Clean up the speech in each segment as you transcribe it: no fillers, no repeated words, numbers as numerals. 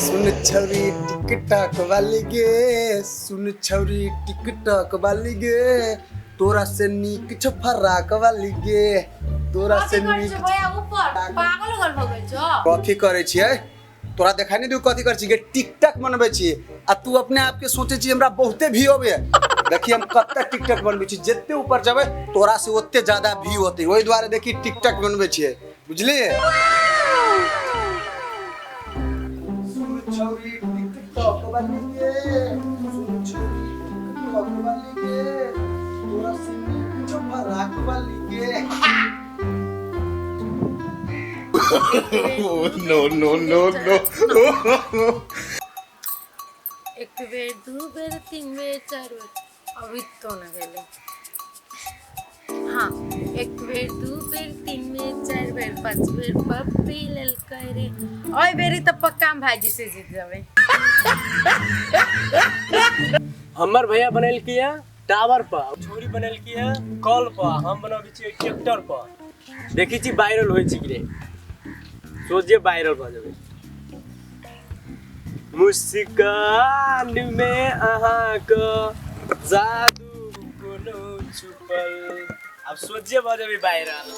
सुन छौरी टिकटॉक वाली गे, सुन छौरी टिकटॉक वाली गे, तोरा से नीक छौ फराक वाली गे, तोरा से कथी करै नीक छौ भैया ऊपर पागल उगल भऽ गेल छौ। कथी करै छियै? तोरा देखाइ नहि दियौ कथी करै छियै? टिकटॉक बनबै छियै आ तू अपने आप के सोचै छी हमरा बहुते व्यू अबैया। देखी हम कते टिकटॉक बनबै छी, जते ऊपर जेबै तोरा से ओते ज्यादा व्यू होतै, ओहि दुआरे देखी टिकटॉक बनबै छियै, बुझलियै? सुन छौरी टिकटॉक वाली गे, सुन छौरी टिकटॉक वाली गे, तोरा से नीक छौ फराक वाली गे। No, no, no, no. एक बेर, दू बेर, तीन बेर, चारि बेर, अभी तो न भेलै। हाँ, एक बेर, दू बेर, तीन बेर, चारि बेर, पाँच बेर पप्पी लेलकै रे। ओहि बेरी तऽ पक्का हम भाईजी से जीत जेबै। हमर भैया बनेलकै है टावर पर, छोरी बनेलकै है कल पर, हम बनबै छियै ट्रैक्टर पर। देखै छी वायरल होइ छै कि नहि, सोझे वायरल भऽ जेबै। मुस्कान में अहाँके जादू कोनो छुपल, आब सोझे भऽ जेबै वायरल।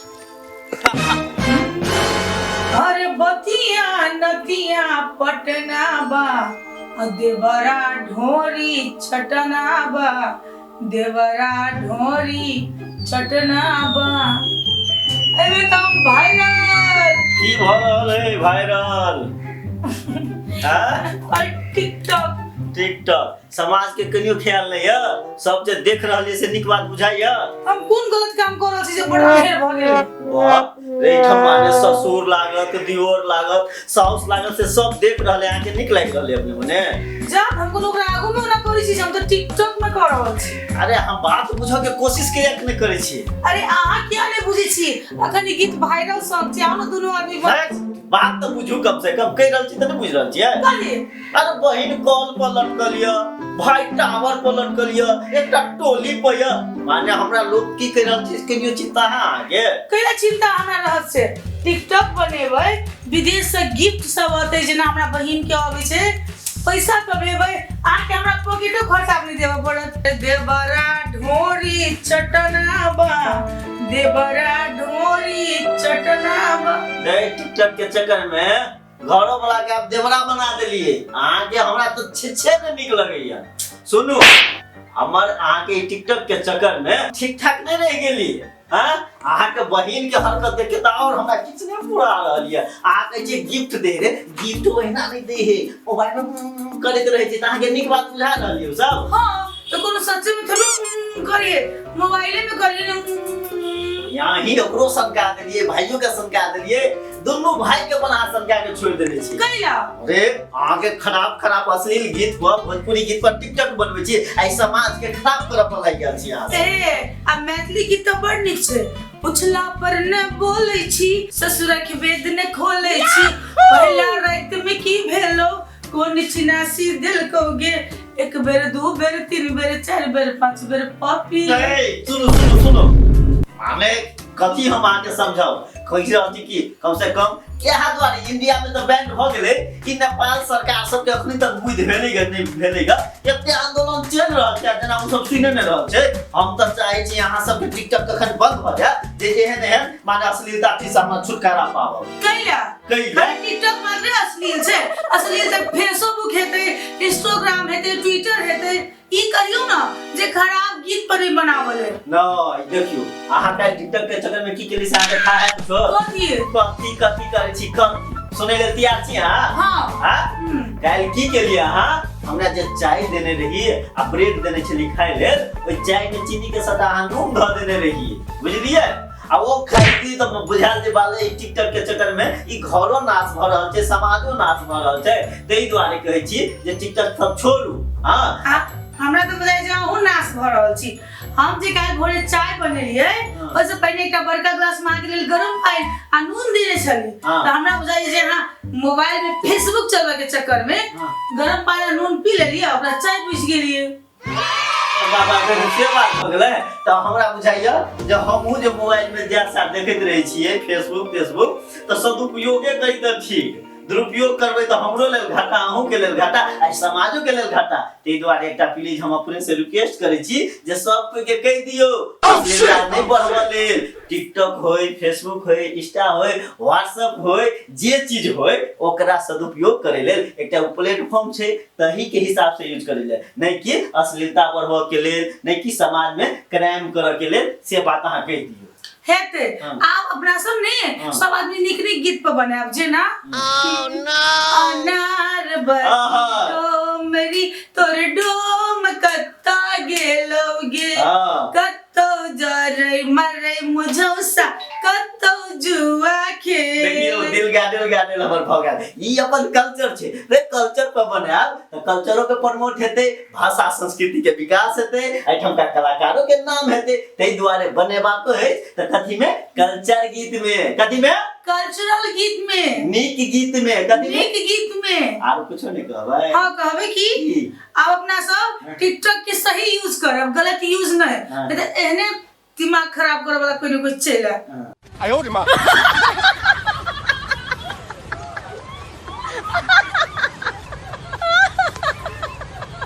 अरे बतिया नदिया पटना बा, देवरा ढोरी छटना बा, देवरा ढोरी छटना बा। एमे तो हम वायरल की भऽ रहल है वायरल? हाँ? और टिकटॉक। टिकटॉक समाज के कनियो ख्याल नहीं है, सब जे देख रहल है से नीक बात बुझाइया। हम कोन गलत काम कर रहल छी जे बड़ा ढेर भऽ गेल? बाप रे, एहिठाम माने ससुर लागत, दियोर लागत, साउस लागत, से सब देख रहल है, अहाँके नीक लागि रहल है अपने मने? जा, हम कोनो ओकरा आगू में ओना करै छी, हम तऽ टिकटॉक में कर रहल छी। अरे हम बात बुझऽ के कोशिश किएक नहि करै छी? अरे अहाँ किया नहि बुझै छी? अखन ई गीत वायरल सॉन्ग छै, आओ ने दुनू आदमी बात तऽ बुझू कम से कम, कहि रहल छी तऽ नहि बुझि रहल छियै? कथी? अरे बहिन कॉल पर लटकल यऽ, भाई टावर पर लटकल यऽ, एकटा टोली पर यऽ, माने हमरा लोग की कहि रहल छै कनियो चिंता है अहाँके? कैला चिंता हमरा रहत से? टिकटॉक बनेबै, विदेश से गिफ्ट सब अतै, जेना हमरा बहिन के अबै छै, पैसा कमेबै, अहाँके हमरा पॉकेटो खर्चा नहि देबऽ पड़त। देवरा ढोरी चटना बा, देवरा ढोरी चटना बा। नहीं, टिकटॉक के चक्कर में घरो वाला के आप देवरा बना देलिए। अहाँके हमरा तो छे ने नीक लगैया। सुनू, हमर अहाँके ई टिकटॉक के चक्कर में ठीक ठाक नहीं रह गेलिए। हाँ, अहाँके बहिन के हरकत देख के तऽ और हमरा किछु नहि पूरा रहल यऽ। अहाँ कहै छियै गिफ्ट दे रे, गिफ्ट ओहिना नहि दे हे, मोबाइल में करैत रहै छै, तऽ अहाँके नीक बात बुझा रहल यऽ सब? हाँ, तऽ कोनो सच्चे में थोड़े करिए, मोबाइले में करिए ने। यहाँ ही ओकरो सनका देलिए, भाइयों के सनका देलिए, दुनू भाई के बना सनका के छोड़ देने छी। कैला? अरे अहाँ के खराब खराब अश्लील गीत पर, भोजपुरी गीत पर टिकटॉक बनबै छी, आ ई समाज के खराब करऽ पर लागि गेल छी अहाँ सब। ए, आ मैथिली गीत तऽ बड़ नीक छै। पुछला पर ने बोलै छी, ससुरा के वेद ने खोलै छी, पहिला राति में की भेलो, कोन छिनासी देलकौ गे, एक बेर, दू बेर, तीन बेर, चारि बेर, पाँच बेर पपी। ए, सुनू सुनू सुनू, माने कथी हम अहाँके समझाउ? कहि रहल छी कि कम से कम इएह दुआरे इंडिया में तऽ बैन भऽ गेलै कि नेपाल सरकार सबके अखनी तक बुद्धि भेलै ग नहि भेलै ग, एते आंदोलन चलि रहल छै जेना ओ सब सुनि नहि रहल छै। हम तऽ चाहै छी अहाँ सबके टिकटॉक कखन बंद भऽ जाय, जे एहन एहन माने अश्लीलता चीज से हमरा छुटकारा पाबब। कैला? कैला? अरे टिकटॉक मात्र अश्लील छै, अश्लील तऽ फेसबुक हेतै, इंस्टाग्राम हेतै, ट्विटर हेतै। ई कहियौ ने जे खराब गीत पर नहीं बनावल है। नहीं, देखियो अहाँ काल्हि टिकटॉक के चक्कर में की केली से अहाँके खा है कुछो? कथी? कथी कथी करै छी? कथी सुनै लेल तैयार छी अहाँ? हाँ। हाँ? काल्हि की केलियै अहाँ? हमरा जे चाय देने रही आ ब्रेड देने छली खाय लेल, ओहि चाय में चीनी के साथ अहाँ नून धऽ देने रही, बुझलियै? आ ओ खाइती तऽ बुझायल जे बाले ई टिकटॉक के चक्कर में ई घरो नाश भऽ रहल छै, समाजो नाश भऽ रहल छै। ताहि दुआरे कहै छी जे टिकटॉक सब छोड़ू। हाँ। आ हमरा तऽ बुझाइ छै अहूँ नाश भऽ रहल छी। हम जे काल्हि भोरे चाय बनेलियै, ओहिसँ पहिने एकटा बड़का ग्लास में अहाँके लेल गरम पानि आ नून देने छली, तऽ हमरा बुझाइ जे अहाँ मोबाइल में फेसबुक चलबऽ के चक्कर में गरम पानि आ नून पी लेलियै आ ओकरा चाय बुझि गेलियै। बाबा के से बात भऽ गेलै तऽ हमरा बुझाइया जे हमहूँ जे मोबाइल में जा सा देखैत रहै छियै फेसबुक तेसबुक, तऽ सदुपयोगे करी तऽ ठीक। दुरुपयोग करबै तऽ हमरो लेल घाटा, अहूँ के लेल घाटा आ समाजो के लेल घाटा। ताहि दुआरे एकटा प्लीज हम अपने से रिक्वेस्ट करै छी जे सब कोई के कहि दियौ अश्लीलता नहि बढ़बऽ लेल। टिकटॉक होय, फेसबुक होय, इंस्टा होय, व्हाट्सएप होय, जे चीज होय ओकरा सदुपयोग करै लेल एकटा ओ प्लेटफॉर्म छै, तही के हिसाब से यूज करै लेल, नहि कि अश्लीलता बढ़बऽ के लेल, नहि कि समाज में क्राइम करऽ के लेल। से बात अहाँ कहि दियौ। हेतै। हाँ। आब अपना सब ने हाँ। सब आदमी नीक नीक गीत पर बनायब, जेना अनार आहा। डोमरी तोर डोम कत्ता गेलो गे, हाँ। कत्तो जरै मरै मुझौसा कत्तो जुआ खेल। देखियौ दिल गाडल गाडल हमर भऽ गेल। ई अपन कल्चर छै रे, कल्चर पर बनायब तऽ कल्चरो के प्रमोट हेतै, भाषा संस्कृति के विकास हेतै, एहिठामका कलाकारो के नाम हेतै। ताहि दुआरे बनेबाक अछि तऽ कथी में? कल्चर गीत में। कथी में? कल्चरल गीत में। नीक गीत में। कथी में? नीक गीत में। आरो कुछो नहि कहबै? हाँ, कहबै की। की? आब अपना सब टिकटॉक के सही यूज करब, गलत यूज नहीं। हाँ। नहीं तऽ एहने दिमाग खराब करे वाला कोई ना कोई चलि आयत। हाँ। 哎呦我的妈！